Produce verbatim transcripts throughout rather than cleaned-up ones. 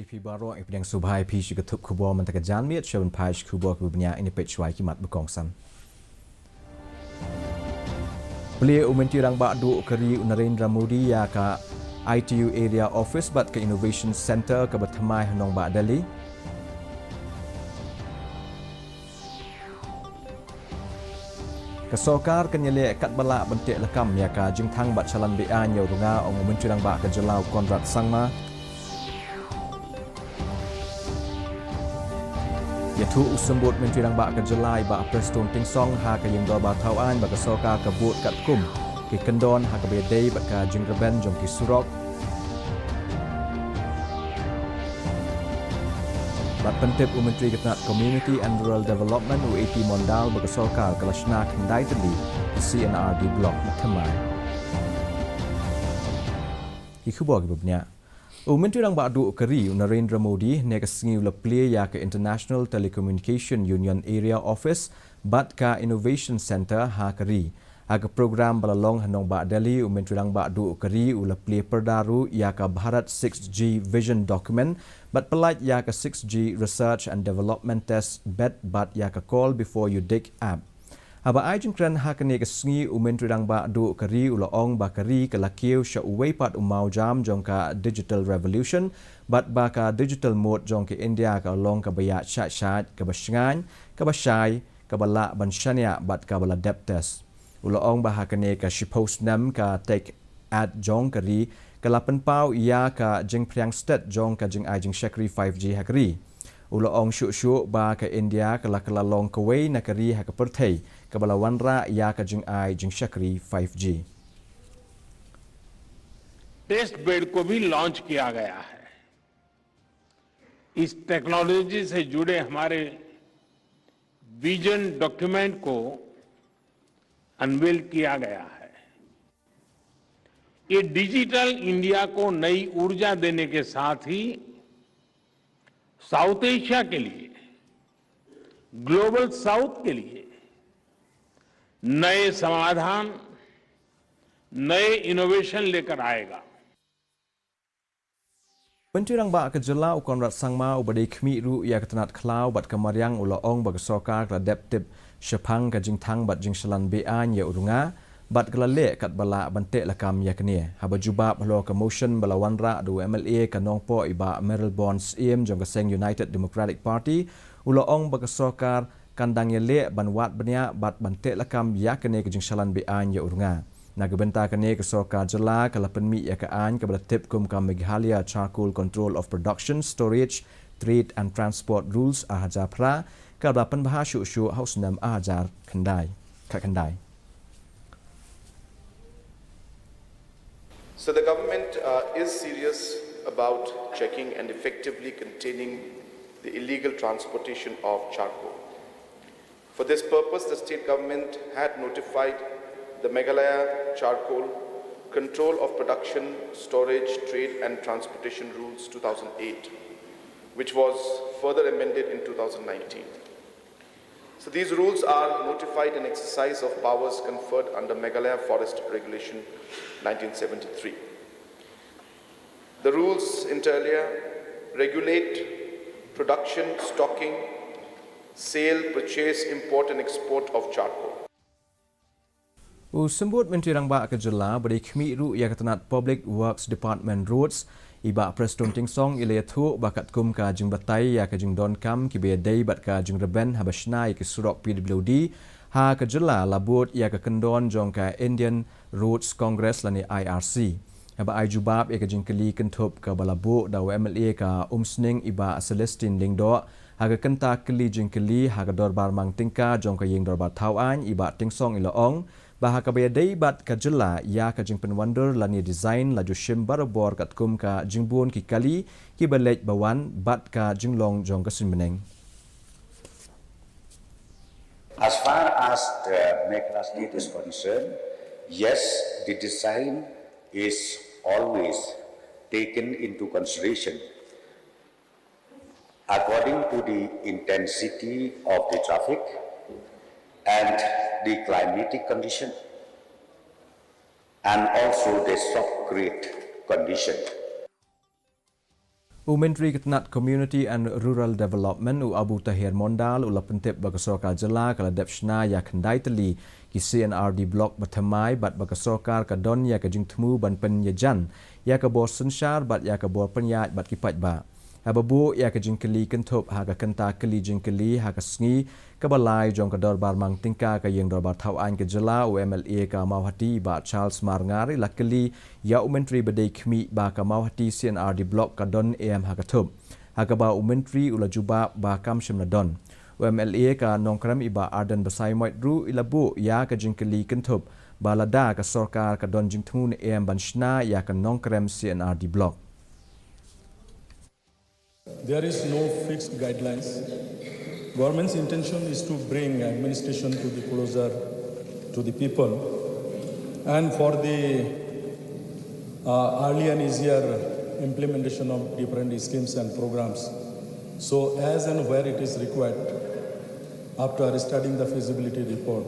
Phi baroh, i pdiang sngewbha ïa phi sha ka thup khubor mynta ka janmiet. Sha ban peit sha ki khubor kiba bniah, ngin ïa peit shuwa ki mat ba kongsan. Plie u Myntri Rangbah Duh ka ri u Narendra Modi ïa ka I T U Area Office bad ka Innovation Centre kaba thymmai ha nongbah Delhi. Ka sorkar kan ïaleh katba lah ban teh lakam ïa ka jingthang bad shalan be-aiñ ïa u rnga, ong u Myntri Rangbah ka jylla u Conrad Sangma. Ïathuh u Symbud Myntri Rangbah ka jylla i Bah Prestone Tynsong ha ka ïing dorbar thaw aiñ ba ka sorkar ka bud katkum ki kyndon ha kaba ïadei bad ka jingrben jong ki surok. Bad pyntip u Myntri ka tnat Community and Rural Development u A T Mondal ba ka sorkar ka la shna khyndai tylli ki C and R D block ba thymmai. Ki khubor kiba bniah. U Myntri Rangbah Duh ka ri u Narendra Modi ne ka sngi u la plie ïa ka International Telecommunication Union Area Office bad ka Innovation Centre ha ka ri. Ha ka program ba la long ha nongbah Delhi, u Myntri Rangbah Duh ka ri u la plie pyrda ruh ïa ka Bharat six G Vision Document bad pyllait ïa ka six G Research and Development Test Bed bad ïa ka Call Before You Dig app. Haba ai jingkren ha kane ka sngi, u Myntri Rangbah Duh ka ri u la ong ba ka ri ka la kiew sha uwei pat u mawjam jong ka Digital Revolution bad ba ka digital mode jong ka India ka long kaba ïaid shait shait, kaba shngaiñ, kaba shai, kaba lah ban shaniah bad kaba la dep test. U la ong ba ha kane ka shiphew snem ka Tech Act jong ka ri ka la pynpaw ïa ka jingphriang stet jong ka jingai jingshakri five G ha ka ri. U la ong shuh shuh ba ka India ka la ka la long kawei na ka ri ha ka pyrthei kaba la wanrah ïa ka jingai jingshakri five G. Test bed को भी लॉन्च किया गया है। इस टेक्नोलॉजी से जुड़े हमारे vision document को अनवील किया गया है। ये डिजिटल इंडिया को नई ऊर्जा देने के साथ ही साउथ एशिया के लिए, ग्लोबल साउथ के लिए नए समाधान, नए इनोवेशन लेकर आएगा। Myntri Rangbah ka jylla u Conrad Sangma uba dei khmih ruh ïa ka tnat khlaw bad ka mariang u la ong ba ka sorkar ka la dep tip shaphang ka jingthang bad jingshalan be-aiñ ïa u rnga bad ka la leh katba lah ban teh lakam ïa kane. Haba jubab halor ka motion ba la wanrah da u M L A ka Nongpoh i Bah Mayralborn Syiem jong ka seng United Democratic Party, u la ong ba ka sorkar kan dang ïaleh ban wad bniah bad ban teh lakam ïa kane ka jingshalan be-aiñ ïa u rnga. Na ka bynta kane ka sorkar jylla ka la pynmih ïa ka aiñ kaba la tip kum ka Meghalaya Charcoal Control of Production, Storage, Trade and Transport Rules ar hajar phra kaba la pynbha shuh shuh ha u snem ar hajar khyndai. Khatkhyndai. So the government, uh, is serious about checking and effectively containing the illegal transportation of charcoal. For this purpose, the state government had notified the Meghalaya Charcoal Control of Production, Storage, Trade and Transportation Rules two thousand eight, which was further amended in two thousand nineteen. So these rules are notified and exercise of powers conferred under Meghalaya Forest Regulation nineteen seventy-three. The rules, inter alia, regulate production, stocking, sale, purchase, import and export of charcoal. U Symbud Myntri Rangbah ka jylla ba dei khmih ruh ïa ka tnat Public Works Department Roads, i Bah Prestone Tynsong, i la ïathuh ba katkum ka jingbatai ïa ka jingdonkam kiba ïadei bad ka jingrben haba shna ïa ki surok P W D ha ka jylla, la bud ïa ka kyndon jong ka Indian Roads Congress lane I R C. Haba ai jubab ïa ka jingkylli kynthup kaba la buh da u M L A ka Umsning i Bah Celestine Lyngdoh ha ka kynta kylli jingkylli ha ka dorbar mang tyngka jong ka ïing dorbar thaw aiñ, i Bah Tynsong i la ong ba ha kaba ïadei bad ka jylla ïa ka jingpynwandur lane design la ju shim barabor katkum ka jingbun ki kali kiba leit ba wan bad ka jinglong jong ka suiñbneng. As far as the Meghalaya state is concerned, yes, the design is always taken into consideration according to the intensity of the traffic and the climatic condition and also the shock create condition. U Myntri ka tnat Community and Rural Development, u Abu Taher Mondal, u la pyntip ba ka sorkar jylla ka la dep shna ïa khyndai tylli ki C and R D block ba thymmai bad ba ka sorkar ka don ïa ka jingthmu ban pynïajan ïa ka bor synshar bad ïa ka bor pynïaid bad ki paidbah. Haba buh ïa ka jingkylli kynthup ha ka kynta kylli jingkylli ha ka sngi kaba lai jong ka dorbar mang tyngka ka ïing dorbar thaw aiñ ka jylla, u M L A ka Mawhati, Bah Charles Marngar, i la kylli ïa u Myntri ba dei khmih ba ka Mawhati C and R D block ka don em ha ka thup. Ha kaba u Myntri u la jubab ba kam shym la don. U M L A ka Nongkrem, i Bah Ardent Basaiawmoit, ruh i la buh ïa ka jingkylli kynthup ba lada ka sorkar ka don jingthmu ne em ban shna ïa ka Nongkrem C and R D block. There is no fixed guidelines. Government's intention is to bring administration to the closer to the people, and for the uh, early and easier implementation of different schemes and programs. So, as and where it is required, after studying the feasibility report,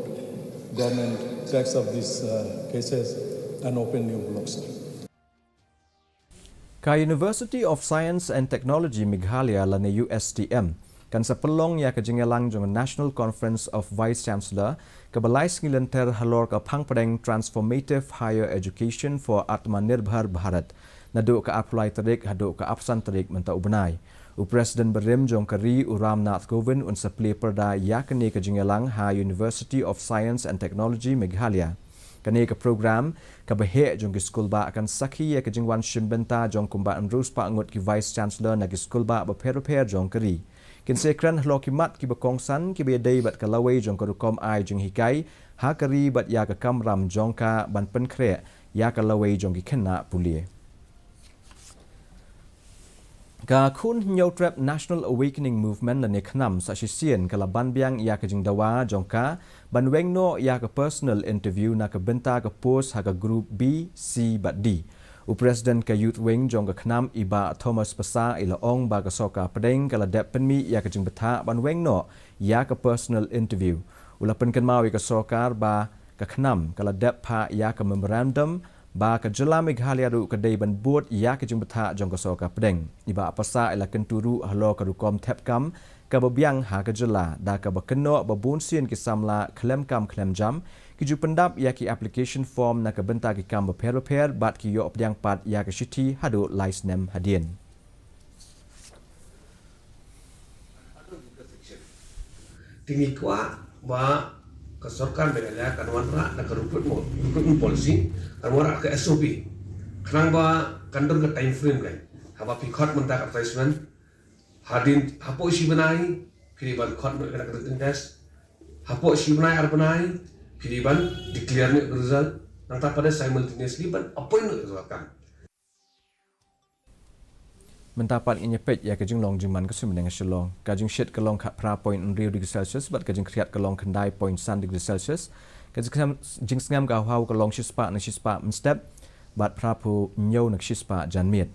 government takes up these uh, cases and open new blocks. Ka University of Science and Technology Meghalaya lane U S T M kan sa pynlong ïa ka jingïalang jong National Conference of Vice Chancellor kaba lai sngi lynter halor ka phang pdeng Transformative Higher Education for Atmanirbhar Bharat, naduh ka arphew lai tarik haduh ka arphew san tarik mynta u bnai. U President barim jong ka ri, u Ram Nath Kovind, un sa plie pyrda ïa kane ka jingïalang ha University of Science and Technology Meghalaya. Kane ka program kaba heh jong ki skulbah kan sakhi ïa ka jingwan shim bynta jong kumba hynriew spah ngut ki Vice Chancellor na ki skulbah bapher bapher jong ka ri. Kin sa ïakren halor ki mat kiba kongsan kiba ïadei bad ka lawei jong ka rukom ai jinghikai ha ka ri bad ïa ka kamram jong ka ban pynkhreh ïa ka lawei jong ki khynnah pule. Ka Khun Hynñiewtrep National Awakening Movement lane KHNAM sa shisien ka la ban biang ïa ka jingdawa jong ka ban weng noh ïa ka personal interview na ka bynta ka post ha ka group B, C bad D. U President ka Youth Wing jong ka KHNAM, i Bah Thomas Passah, i la ong ba ka sorkar pdeng ka la dep pynmih ïa ka jingbthah ban weng noh ïa ka personal interview. U la pynkynmaw ïa ka sorkar ba ka KHNAM ka la dep phah ïa ka memorandum ba ka jylla Meghalaya ruh ka dei ban bud ïa ka jingbthah jong ka sorkar pdeng. I Bah Passah i la kyntu ruh halor ka rukom thep kam kaba biang ha ka jylla, da kaba kynnoh ba bun sien ki samla khlem kam khlem jam ki ju pyndap ïa ki application form na ka bynta ki kam bapher bapher bad ki ïoh pdiang pat ïa ka shithi haduh lai snem hadien. Te ngi kwah ba ka sorkar Meghalaya kan wanrah da ka recruitment, recruitment policy, kan wanrah ka S O P. Khnang ba kan don ka time frame kan. Haba phi khot mynta ka advertisement, hadien hapoh shi bnai phi dei ban khot noh ïa ka written test. Hapoh shi bnai ar bnai phi dei ban declare noh ka result. Nangta pat simultaneously ban appoint noh ïa ka sorkar. Mynta pat ngin ïa peit ïa ka jinglong jingman ka suiñ bneng ha Shillong. Ka jingshit ka long khatphra point hynriew degree Celsius bad ka jingkhriat ka long khyndai point san degree Celsius. Ka jingsngem, jingsngem ka haw ka long shispah na shispah mynstep bad phraphew hynñiew na shispah janmiet.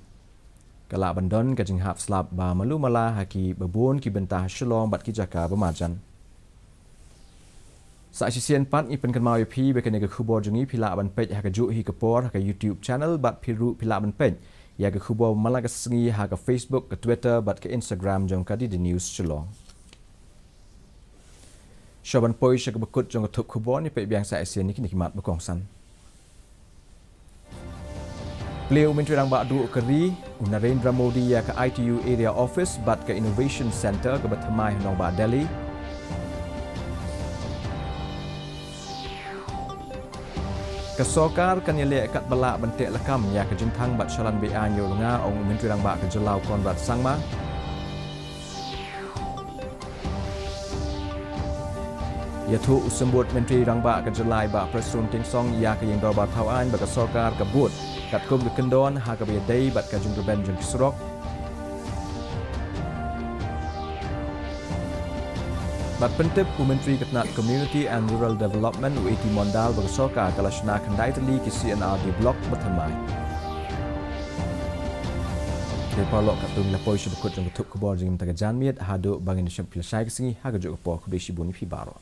Ka lah ban don ka jinghap slap ba malu mala ha kiba bun ki bynta ha Shillong bad ki jaka ba marjan. Sa shisien pat ngi pynkynmaw ïa phi ba kane ka khubor jong ngi phi lah ban peit ha kajuh hi ka por ha ka YouTube channel bad phi ruh phi lah ban peit ïa ka khubor man la ka sngi ha ka Facebook, ka Twitter bad ka Instagram jong ka D D News Shillong. Shuwa ban poi sha kaba kut jong ka thup khubor, ngi peit biang sa shisien ïa kine ki mat ba kongsan. Plie u Myntri Rangbah Duh ka ri, u Narendra Modi, ïa ka I T U Area Office bad ka Innovation Centre kaba thymmai ha nongbah Delhi. Ka sorkar kan ïaleh katba lah ban teh lakam ïa ka jingthang bad shalan be-aiñ ïa u lynga, ong u Myntri Rangbah ka jylla, u Conrad Sangma. Ïathuh u Symbud Myntri Rangbah ka jylla, i Bah Prestone Tynsong, ïa ka ïing dorbar thaw aiñ ba ka sorkar ka bud katkum ka kyndon ha kaba ïadei bad ka jingrben jong ki surok. Bad pyntip u Myntri ka tnat Community and Rural Development, u A T Mondal, ba ka sorkar ka la shna khyndai tylli ki C and R D block ba thymmai. Te paralok, katto ngi la poi sha ba kut jong ka thup khubor jong ngi mynta ka janmiet, haduh ba ngin ïashem phi lashai ka sngi ha kajuh ka por, khublei shibun ïa phi baroh.